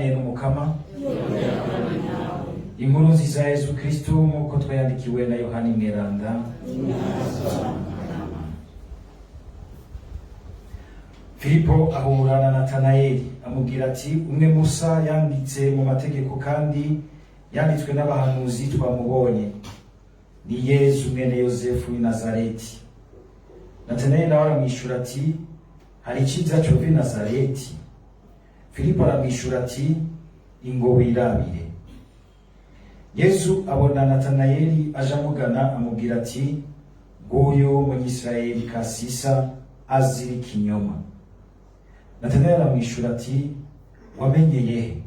Tubane n'Umukama. Inkuru nziza ya Yezu Kristu nk'uko twayandikiwe na Yohani Mweranda. Filipo ahura na Natanayeli, amubwira ati: "Umwe Musa yanditse mu mategeko kandi yanditswe n'abahanuzi twamubonye, ni Yezu mwene Yozefu w'i Nazareti." Natanayeli nawe aramwishura ati: "Hari iciza cova i Nazareti?" Filipo aramwishura ati: "Ingo wirabire." Yezu abona Natanayeli aje amugana, amubwira ati: "Nguyu Munyisirayeli kasisa, azira ikinyoma." Natanayeli aramwishura ati: "Wamenyeye he?"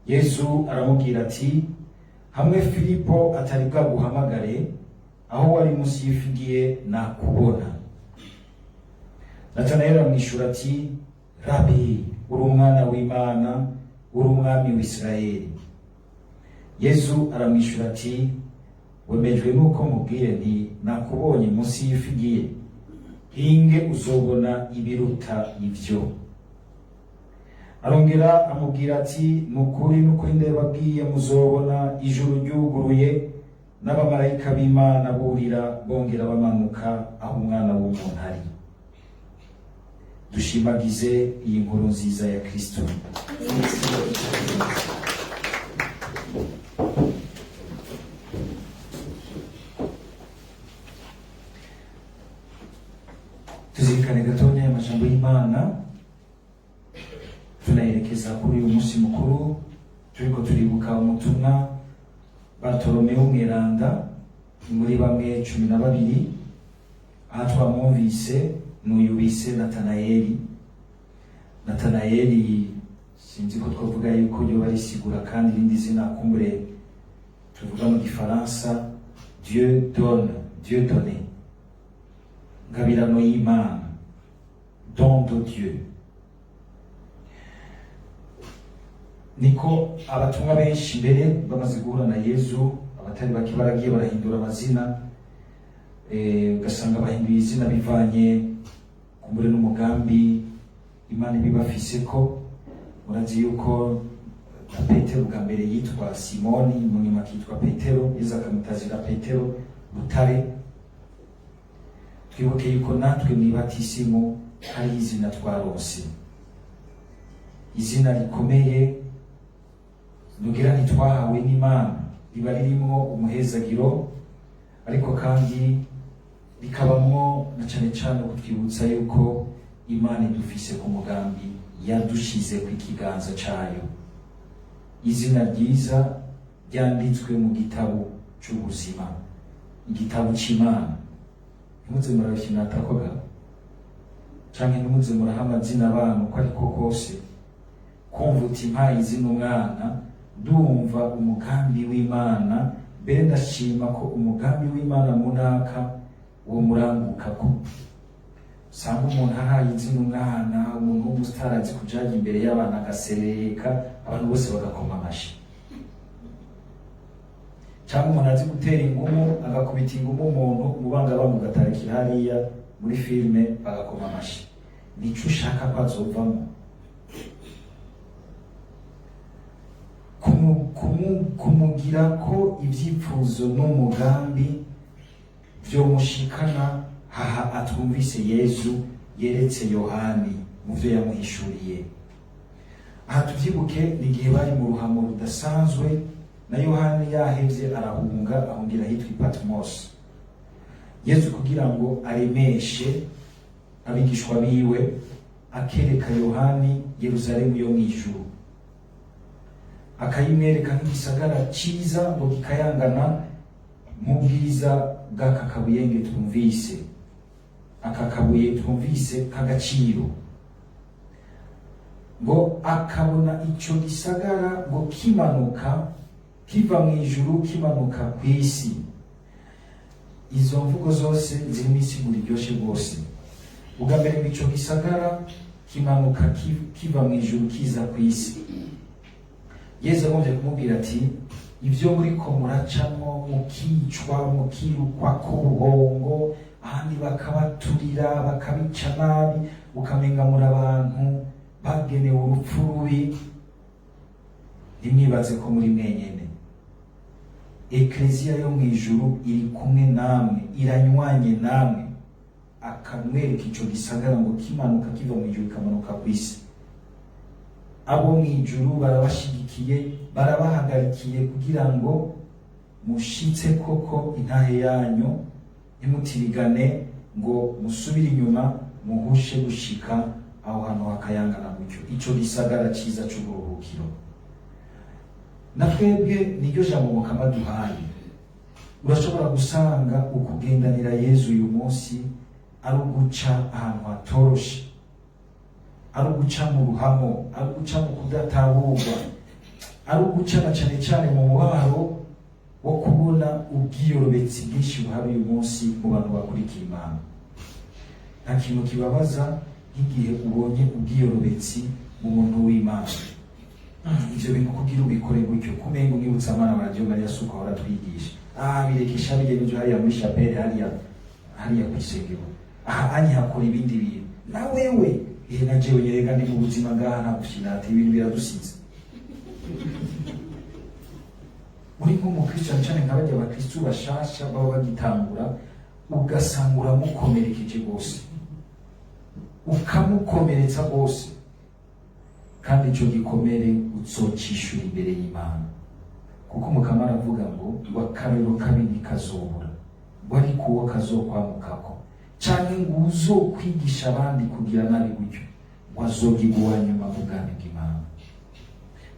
Yezu aramubwira ati: "Hamwe Filipo atari bwaguhamagare, aho wari munsi y'ifigiye, nakubona." Natanayeli aramwishura ati: "Rabi, uri umwana w'Imana, uri umwami w'Isirayeli." Yezu aramwishura ati: "Wemejwe nuko mubwiye nti nakubonye munsi y'ifigiye? Hinge uzobona ibiruta ivyo." Arongera amubwira ati: "Nukuri, nukuri, ndababwiye, muzobona ijuru ryuguruye n'abamarayika b'Imana burira bongera bamanuka aho Umwana w'umuntu ari." Dushimagize iyi nkuru nziza ya Kristo. Tuzirikane gatonya amajambo y'Imana tunayerekeza kuri uyu munsi mukuru turiko turibuka umutumwa Bartolomeo Mweranda, ni muri bamwe 12. Aha twamwumvise n'uyu bise Natanayeli. Natanayeli, sinzi ko twavuga yuko yoba risigura kandi irindi zina kumbure tuvuga mu gifaransa Dieu donne, Dieu donné, ngabirano y'Imana, don de Dieu. Niko abatumwa benshi mbere bamaze guhura na Yezu, abatari bake baragiye barahindura amazina, ugasanga bahinduye izina bivanye kumbure n'umugambi Imana ibibafise. Ko murazi yuko na Petero bwa mbere yitwa Simoni, mu nyuma akitwa Petero, Yezu akamutazira Petero, Rutare. Twibuke yuko natwe mw'ibatisimu hari izina twaronse, izina rikomeye nugira ntitwahawe n'Imana, riba ririmwo umuhezagiro, ariko kandi rikabamwo na cane cane kutwibutsa yuko Imana idufise ku mugambi, yadushize ku ikiganza cayo. Izina ryiza ryanditswe mu gitabo c'ubuzima, igitabo c'Imana. Ntimuze murabishinatakoga canke ntimuze muraha amazina abantu uko ariko kose. Kumva uti mpaye izina umwana, ndumva umugambi w'Imana, mbere ndashima ko umugambi w'Imana munaka uwo murangukako. Usanga umuntu ahaye izina umwana umuntu w'umusitari azi kujaja imbere y'abantu agasereka, abantu bose bagakoma amashi, cyangwa umuntu azi gutera ingumu, agakubita ingumu umuntu umubangabanga ugatarikira hariya muri filime, bagakoma amashi. Nico ushaka ko azovamo? Kumugira ko ivyipfuzo n'umugambi vyomushikana haha atwumvise Yezu yeretse Yohani mu vyo yamuhishuriye. Aha tuvyibuke ni igihe bari mu ruhamo rudasanzwe, na Yohani yahevye arahunga, ahungira ahitwa i Patmos. Yezu kugira ngo aremeshe abigishwa biwe, akereka Yohani Yerusalemu yo mw'ijuru, akayimwereka nk'igisagara ciza ngo gikayangana nk'ubwiza bw'aka kabuyenge twumvise, aka kabuye twumvise k'agaciro, ngo akabona ico gisagara ngo kimanuka kiva mu ijuru kimanuka ku isi. Izo mvugo zose zirimo isiguro iryoshe rwose. Ubwa mbere, ngo ico gisagara kimanuka kiva mu ijuru kiza ku isi. Yezu agombye kumubwira ati: "Ibyo muriko muracamwo, mukicwa, mukirukwa ku buhongo, ahandi bakabaturira, bakabica nabi, ukamenga muri abantu bagenewe urupfu rubi." Ntimwibaze ko muri mwenyene. Ekleziya yo mu ijuru iri kumwe namwe, iranywanye namwe. Akamwereka ico gisagara ngo kimanuka kiva mu ijuru, kikamanuka ku isi. Abo mu ijuru barabashigikiye, barabahagarikiye kugira ngo mushitse koko intahe yanyu, ntimutirigane ngo musubire inyuma, muhushe gushika aho hantu hakayangana gutyo, ico gisagara ciza c'uburuhukiro. Na twebwe niryo jambo Mukama duhaye. Urashobora gusanga ukugendanira Yezu uyu munsi ari uguca ahantu hatoroshe, ari uguca mu ruhamo, ari uguca mu kudatahurwa, ari uguca na cane cane mu mubabaro wo kubona ubwiyorobetsi bwinshi buhari uyu munsi mu bantu bakurikiye Imana. Nta kintu kibabaza nk'igihe ubonye ubwiyorobetsi mu muntu w'Imana. Ivyo bintu kugira ubikore gutyo, kumenga umwibutsa abana ba Radio Maria, suko ahora twigisha. Ah, birekesha bigenje hariya muri chapelle, hariya hariya kw'isengero, aha anyi hakora ibindi bintu. Na wewe ihe na jewe nyereka ndi mu buzima ngaha, nta gushinata, ibintu biradusize. Uri nk'umukristo, cyane nka barya abakristo bashasha baba bagitangura, ugasanga uramukomerekeje rwose, ukamukomeretsa rwose, kandi ico gikomere uzocishura imbere y'Imana, kuko Mukama aravuga ngo wakarero kabi ntikazobura, ngo ariko uwo kazokwamukako canke ngo uzokwigisha abandi kugira nabi gutyo, ngo azogirwa uwa nyuma mu bwami bw'Imana,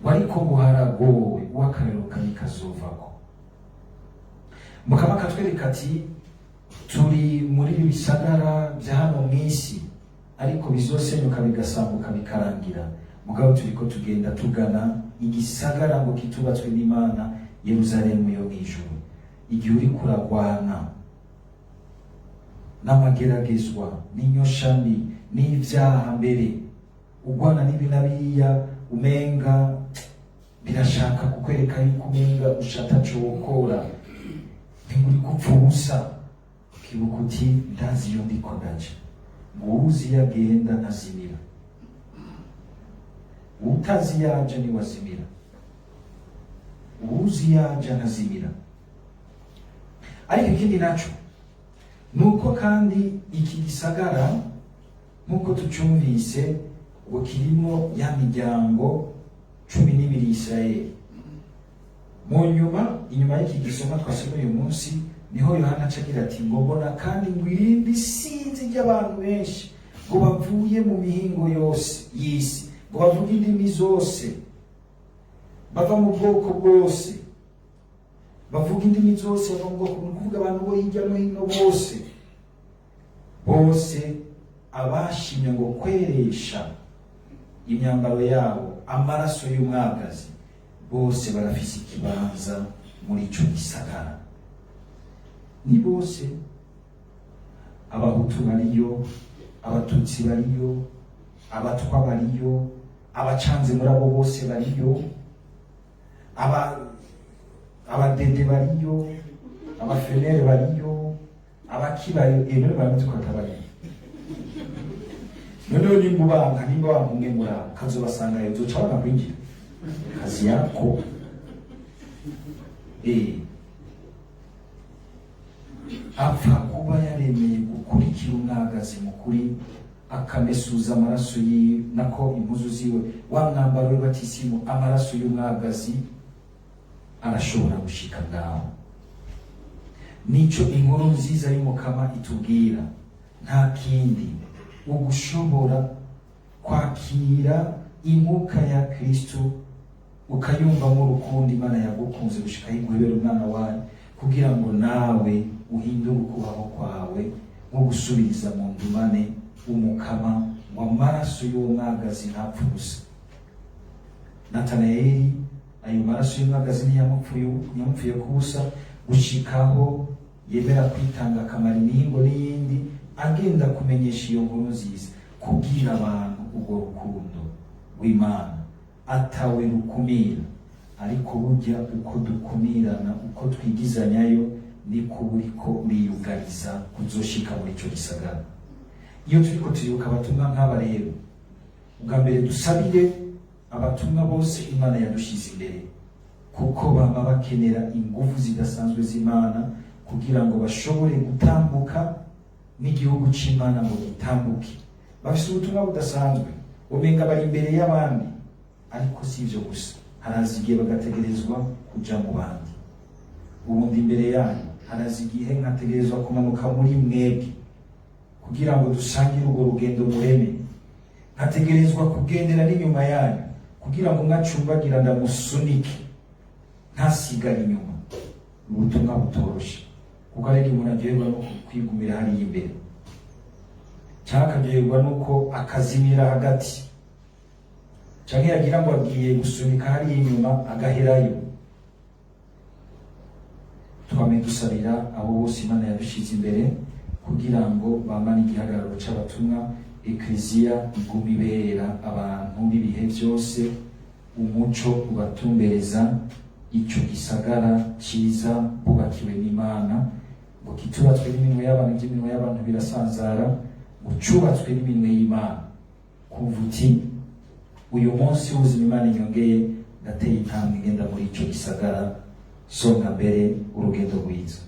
ngo ariko ngo haragowe uw'akarero kabi kazovako. Mukama akatwereka ati turi muri ibi bisagara bya hano mw'isi, ariko bizosenyuka, bigasambuka, bikarangira, mugabo turiko tugenda tugana igisagara ngo kitubatswe n'Imana, Yeruzalemu yo mw'ijuru. Igihe uriko uragwana n'amageragezwa n'inyoshambi n'ivyaha, mbere ugwana n'ibi na biriya, umenga birashaka kukwereka yuko umenga ushata cokora, ntiguri kupfa ubusa, ukibuka uti ndazi iyo ndiko ndaja, ngo uwuzi iyo agenda ntazimira, utazi iyo aja niwe azimira. Uwuzi iyo aja ntazimira. Ariko ikindi naco nuko kandi iki gisagara, nk'uko tucumvise, ngo kirimo ya miryango 12 Isirayeli. Mu nyuma, inyuma y'iki gisoma twasoma uyu munsi, niho Yohana aca agira ati ngo mbona kandi ngo irindi sinzi ry'abantu benshi, ngo bavuye mu mihingo yose y'isi, ngo bavuge indimi zose, bava mu bwoko bwose, bavuga indimi zose, bava mu bwoko, ni ukuvuga abantu bo hirya no hino bose bose, abashimye ngo kweresha imyambaro yabo amaraso y'umwagazi, bose barafise ikibanza muri ico gisagara. Ni bose: abahutu bariyo, abatutsi bariyo, abatwa bariyo, abacanze muri abo bose bariyo, abadede bariyo, abafenere bariyo, abakibayo. None baramuzi ko atabariyo. Noneho nimba ubanka, nimba wanka umwe muri abo, kazobasangayo, uzoca wanga kwinjira kazi yako. Apfa kuba yaremeye gukurikira umwagazi mu kuri, akamesuza amaraso yiwe, nako impuzu ziwe, wa mwambaro we batisimu, amaraso y'umwagazi, arashobora gushika ngaho. Nico inkuru nziza y'Umukama itubwira, nta kindi: ugushobora kwakira inkuka ya Kristo, ukayumvamo urukundo Imana yagukunze gushika iguhebera umwana wayo, kugira ngo nawe uhindure ukubaho kwawe nko gusubiriza mu ndumane Umukama, ngo amaraso y'uwo mwagazi ntapfe ubusa. Natanayeli, ayo maraso y'umwagazi ntiyamupfuye kubusa, gushikaho yemera kwitanga, akamara imihingo n'iyindi agenda kumenyesha iyo nkuru nziza, kubwira abantu urwo rukundo rw'Imana atawe rukumira. Ariko burya uko dukumirana, uko twigizanyayo, niko buriko uriyugariza kuzoshika muri ico gisagara. Iyo turiko turibuka abatumwa nk'aba rero, ubwa mbere dusabire Abatumwa bose Imana yadushize imbere, kuko bama bakenera ingufu zidasanzwe z'Imana kugira ngo bashobore gutambuka n'igihugu c'Imana ngo gitambuke. Bafise ubutumwa budasanzwe, umenga bari imbere y'abandi, ariko si ivyo gusa, haraza igihe bagategerezwa kuja mu bandi. Ubundi imbere yanyu, haraza igihe nkategerezwa kumanuka muri mwebwe kugira ngo dusangire urwo rugendo mureme, nkategerezwa kugendera n'inyuma yanyu kugira ngo mwacumbagira ndamusunike, ntasigare inyuma. Ubutumwa butoroshe, kuko ariko umuntu aryoherwa no kwigumira hariya imbere, cyangwa akaryoherwa nuko akazimira hagati, canke yagira ngo agiye gusunika hariya inyuma agaherayo. Twame dusabira abo bose Imana yadushize imbere kugira ngo bamane igihagararo c'abatumwa, Ekleziya igume ibera abantu b'ibihe byose umuco ubatumbereza ico gisagara ciza bubakiwe n'Imana, ngo kitubatswe n'iminwe y'abantu, iby'iminwe y'abantu birasanzara, ngo cubatswe n'iminwe y'Imana. Kumva uti: "Uyu munsi w'ubuzima Imana inyongeye, ndateye intambwe ngenda muri ico gisagara." Songa mbere, urugendo rwiza.